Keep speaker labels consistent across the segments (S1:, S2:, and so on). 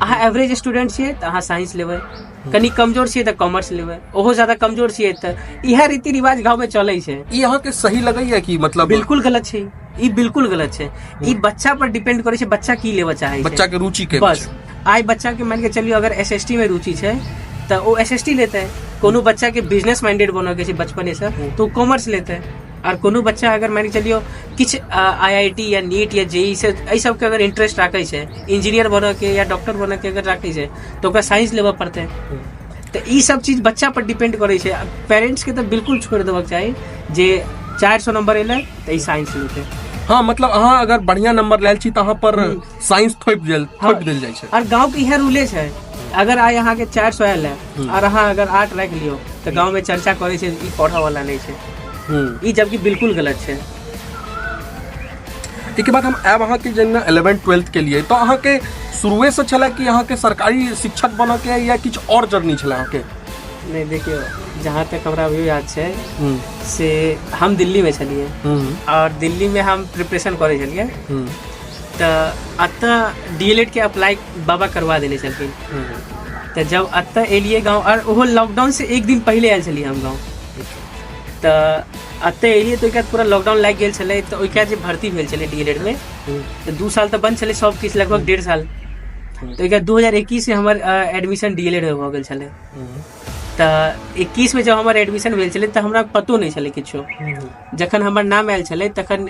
S1: अहाँ average student छियै तऽ अहाँ साइंस लेबै, कनि कमजोर छियै तऽ कॉमर्स लेबै, ओहो ज्यादा कमजोर छियै तऽ इएह रीति रिवाज गाँवमे चलै छै।
S2: ई अहाँके सही लगैया कि मतलब?
S1: बिल्कुल गलत छै ई, बिल्कुल गलत छै ई। बच्चा पर डिपेंड करै छै बच्चा की लेबऽ चाहै छै,
S2: बच्चा के रुचि के।
S1: बस आइ बच्चा के मान के चलियो अगर एस एस टी में रुचि छै तऽ ओ एस एस टी लेतै, कोनो बच्चा के बिजनेस माइंडेड बनऽ के छै बचपने से तऽ ओ कॉमर्स लेतै, और कोनो बच्चा अगर मान के चलियो किछु आई I T या नीट या जेई से एहि सबके अगर इंटरेस्ट राखै छै, इंजीनियर बनऽ के या डॉक्टर बनऽ के अगर राखै छै तऽ ओकरा साइंस लेबऽ पड़तै। तऽ ई सब चीज बच्चा पर डिपेंड करै छै। पेरेंट्स के तऽ बिल्कुल छोड़ि देबऽ चाही जे 400 नंबर एलै तऽ ई साइंस लेतै।
S2: हाँ, मतलब अहाँ अगर बढ़िया नंबर लायल छी तऽ अहाँ पर साइंस थोपि देल जाइ छै।
S1: और गाँव के इएह रूले छै, अगर आइ अहाँके 400 आयल है और अहाँ अगर 8 राखि लियौ तऽ गाँव में चर्चा करै छै ई पढ़ऽ वाला नहि छै। ई जबकि बिल्कुल गलत छै।
S2: एहिके बाद हम आयब अहाँके जेना 11th 12th के लिए, तऽ अहाँके शुरुए से छलै कि अहाँके सरकारी शिक्षक बनऽ के या किछु और जर्नी छलै अहाँके?
S1: नहीं देखियौ, जहाँ तक हमरा अभी याद छै से हम दिल्ली में छलियै और दिल्ली में हम प्रिपरेशन करै छलियै तऽ एतऽ डी एल एड के अप्लाई बाबा करवा देने छलखिन। तऽ जब एतऽ एलियै गाँव, और ओहो लॉकडाउन से एक दिन पहिले आयल छलियै हम गाँव, तऽ एतऽ एलियै तऽ ओहिके बाद पूरा लॉकडाउन लागि गेल छलै। तऽ ओहिके बाद जे भर्ती भेल छलै डी एल एड मे तऽ 2 साल तऽ बंद छलै सब किछु, लगभग 1.5 साल। तऽ ओहिके बाद 2021 मे हमर एडमिशन डी एल एड मे भऽ गेल छलै। तऽ 21 मे जब हमर एडमिशन भेल छलै तऽ हमरा पतो नहि छलै किछो। जखन हमर नाम आयल छलै तखन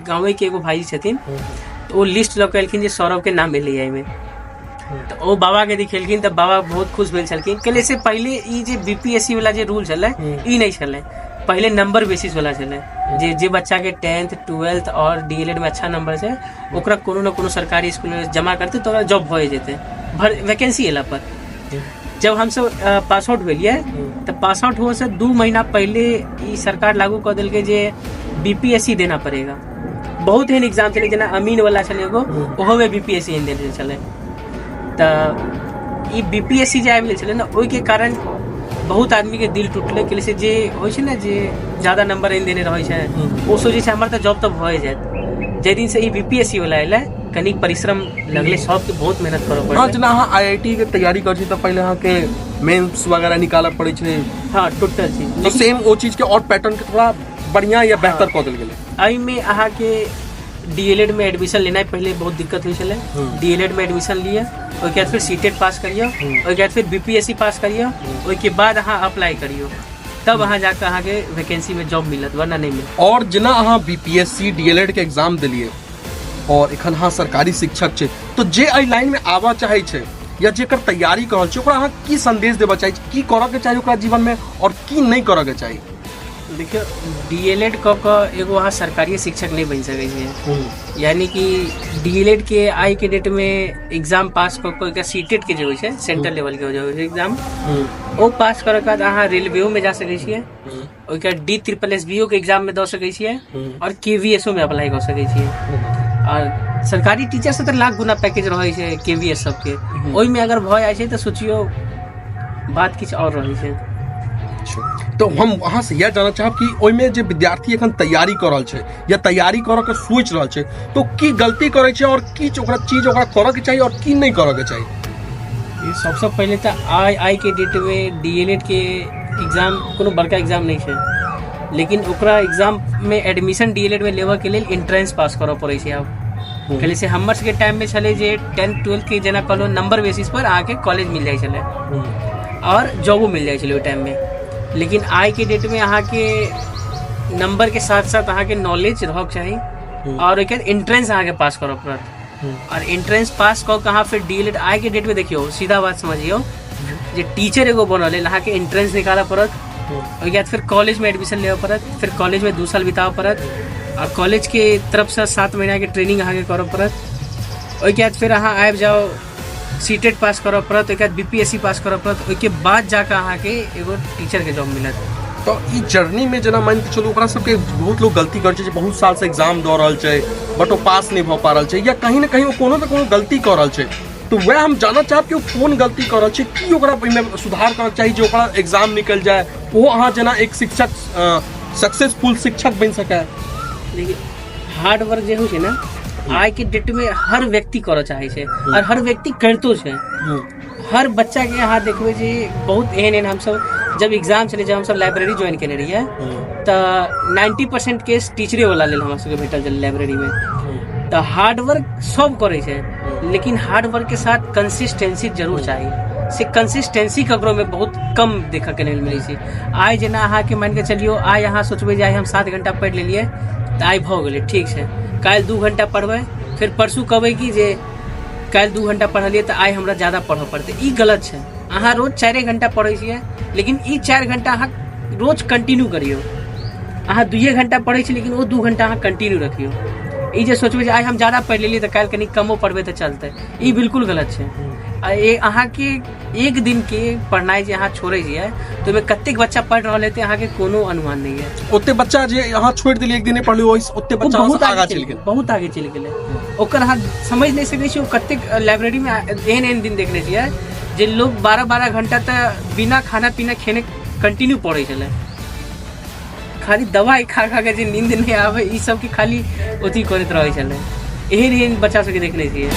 S1: गाँवेके एगो भाई छथिन तऽ ओ लिस्ट लऽ कऽ एलखिन जे सौरभके नाम एलैए एहिमे। तऽ ओ बाबाके दिखेलखिन तऽ बाबा बहुत खुश भेल छलखिन। कैले से पहिले ई जे बी पी एस सी वाला जे रूल छलै ई नहि छलै, पहिले नंबर बेसिस वाला छलै जे जे बच्चाके 10th 12th और डी एल एड में अच्छा नंबर छै ओकरा कोनो ने कोनो सरकारी स्कूल में जमा करतै तऽ ओकरा जॉब भए जेतै भर वैकेंसी एला पर। जब हमसब पास आउट भेलियै तऽ पास आउट होए से 2 महीना पहिले ई सरकार लागू कऽ देलकै जे बी पी एस सी देना पड़ेगा। बहुत एहन एग्जाम छलै जेना अमीन वाला छलै एगो, ओहोमे बी पी एस सी एहन देने छलै। तऽ ई बी पी एस सी जे आबि गेल छलै ने ओहिके कारण बहुत आदमीके दिल टूटलै। कैले से जे होइ छै ने जे ज्यादा नंबर आनि देने रहै छै ओ सोचै छै हमर तऽ जॉब तऽ भए जायत। जाहि दिनसँ ई बी पी एस सी वाला एलै कनि परिश्रम लगलै, सबके बहुत मेहनत करऽ पड़लै।
S2: हाँ, जेना अहाँ आई I T के तैयारी करै छी तऽ पहिले अहाँके मेंस वगैरह निकालऽ पड़ै छै।
S1: हाँ, टोटल चीज।
S2: तऽ सेम ओ चीज के और पैटर्न के थोड़ा बढ़िया या बेहतर कऽ देल गेलै।
S1: एहिमे अहाँके डी एल एड में एडमिशन लेनाइ पहिले बहुत दिक्कत होइ छलै। डी एल एड में एडमिशन लिअ, ओहिके बाद फेर सी टेट पास करियौ, ओहिके बाद फिर बी पी एस सी पास करियौ, ओहिके बाद अहाँ अप्लाई करियौ, तब अहाँ जाकऽ अहाँके वैकेंसी में जॉब मिलत, वरना नहि मिलत।
S2: और जेना अहाँ B P S C D L Ed के एग्जाम देलियै और एखन अहाँ सरकारी शिक्षक छै, तो जे एहि लाइन में आबऽ चाहै छै या जेकर तैयारी कऽ रहल छै ओकरा अहाँ की संदेश देबऽ चाहै छी, की करऽ के चाही ओकरा जीवन में और की नहि करऽ के चाही?
S1: देखियौ, डी एल एड कऽ कऽ एगो अहाँ सरकारी शिक्षक नहि बनि सकै छियै। यानी कि डी एल एड के आइ के डेट में एग्जाम पास कऽ कऽ एकटा सी टेट के जे होइ छै सेंट्रल लेवल के जे होइ छै एग्जाम, ओ पास करऽ के बाद अहाँ रेलवेओ में जा सकै छियै, ओहिके बाद D triple S B O के एग्जाम में दऽ सकै छियै और के वी एस ओ में अप्लाई कऽ सकै छियै। और सरकारी टीचर से तऽ लाख गुना पैकेज रहै छै के वी एस सबके, ओहिमे अगर भऽ जाइ छै तऽ सोचियौ बात किछु आओर रहै छै।
S2: तो हम अहाँ से यह जानना चाहब कि ओहिमे जे विद्यार्थी एखन तैयारी कऽ रहल छै या तैयारी करऽ के सोचि रहल छै तो की गलती करै छै और की ओकरा चीज ओकरा करऽ के चाही और की नहि करऽ के चाही?
S1: ई सबसँ पहिले तऽ आइ आइ के डेट मे डी एल एड के एग्जाम कोनो बड़का एग्जाम नहि छै, लेकिन ओकरा एग्जाम मे एडमिशन डी एल एड मे लेबऽ के लेल एंट्रेंस पास करऽ पड़ै छै। आब कहले से हमर सबके टाइम मे छलै जे 10th 12th के जेना कहलहुँ नंबर बेसिस पर अहाँके कॉलेज मिल जाइ छलै और जॉबो मिल जाइ छलै ओहि टाइम मे। लेकिन आइ के डेट मे अहाँके नंबर के साथ साथ अहाँके नॉलेज रहक चाही और ओहिके बाद एंट्रेंस अहाँके पास करऽ पड़त और एंट्रेंस पास कऽ के अहाँ फेर डी एल एड आइ के डेट मे देखियौ, सीधा बात समझियौ जे टीचर एगो बनऽ लेल अहाँके एंट्रेंस निकालऽ पड़त, ओहिके बाद फेर कॉलेजमे एडमिशन लेबऽ पड़त, फेर कॉलेजमे 2 साल बिताबऽ पड़त और कॉलेजके तरफसँ 7 महीनाके ट्रेनिंग अहाँके करऽ पड़त, ओहिके बाद फेर अहाँ आबि जाउ सी टेट पास करऽ पड़त, ओहिके बाद बी पी एस सी पास करऽ पड़त, ओहिके बाद जाकऽ अहाँके एगो टीचरके जॉब मिलत।
S2: तऽ ई जर्नीमे जेना मानि कऽ चलू ओकरा सबके बहुत लोग गलती करै छै जे बहुत सालसँ एग्जाम दऽ रहल छै बट ओ पास नहि भऽ पा रहल छै या कहीं ने कहीं ओ कोनो ने कोनो गलती कऽ रहल छै, तो वएह हम जानऽ चाहब कि ओ कोन गलती कऽ रहल छै, की ओकरा ओहिमे सुधार करऽ चाही जे ओकरा एग्जाम निकलि जाय, ओहो अहाँ जेना एक शिक्षक सक्सेसफुल शिक्षक बनि सकै।
S1: देखियौ, हार्ड वर्क जे होइ छै ने आइ के डेट में हर व्यक्ति करऽ चाहै छै और हर व्यक्ति करितो छै। हर बच्चा के अहाँ देखबै जे बहुत एहन एहन, हमसब जब एग्जाम छलै, जब हमसब लाइब्रेरी ज्वाइन केने रहियै, तऽ 90% केस टीचरे वाला लेल हमरा सबके भेटल छलै लाइब्रेरी में। तऽ हार्डवर्क सब करै छै, लेकिन हार्डवर्क के साथ कंसिस्टेंसी जरूर चाही। से कंसिस्टेंसी ककरो में बहुत कम देखऽ के लेल मिलै छै। आइ जेना अहाँके मानि के चलियौ, आइ अहाँ सोचबै जे आइ हम 7 घंटा पढ़ि लेलियै तऽ आइ भऽ गेलै, ठीक छै। काल्हि 2 घंटा पढ़बै, फेर परसू कहबै कि जे काल्हि 2 घंटा पढ़लियै तऽ आइ हमरा ज्यादा पढ़ऽ पड़तै। ई गलत छै। अहाँ रोज 4 घंटा पढ़ै छियै, लेकिन ई 4 घंटा अहाँ रोज कंटिन्यू करियौ। अहाँ 2 घंटा पढ़ै छी, लेकिन ओ 2 घंटा अहाँ कंटिन्यू रखियौ। ई जे सोचबै जे आइ हम ज्यादा पढ़ि लेलियै तऽ काल्हि कनि कमो पढ़बै तऽ चलतै, ई बिल्कुल गलत छै। आ अहाँके एक दिनके पढ़नाइ जे अहाँ छोड़ै छियै तऽ ओहिमे कतेक बच्चा पढ़ि रहल हेतै, अहाँके कोनो अनुमान नहि है।
S2: ओते बच्चा जे अहाँ छोड़ि देलियै, एक दिन नहि पढ़लियै, ओहि ओते
S1: ओ
S2: बच्चा
S1: बहुत
S2: अहाँसँ आगाँ
S1: आगे
S2: चलि गेल।
S1: बहुत आगे चलि गेलै। ओकर अहाँ समझि नहि सकै छी। ओ कतेक लाइब्रेरीमे एहन एहन दिन देखने छियै जे लोग 12-12 घंटा तऽ बिना खाना पीना खेने कंटिन्यू पढ़ै छलै, खाली दवाइ खा खा के जे नींद नहि आबै, ई सबके खाली अथी करैत रहै छलै। एहन एहन बच्चा सबके देखने छियै।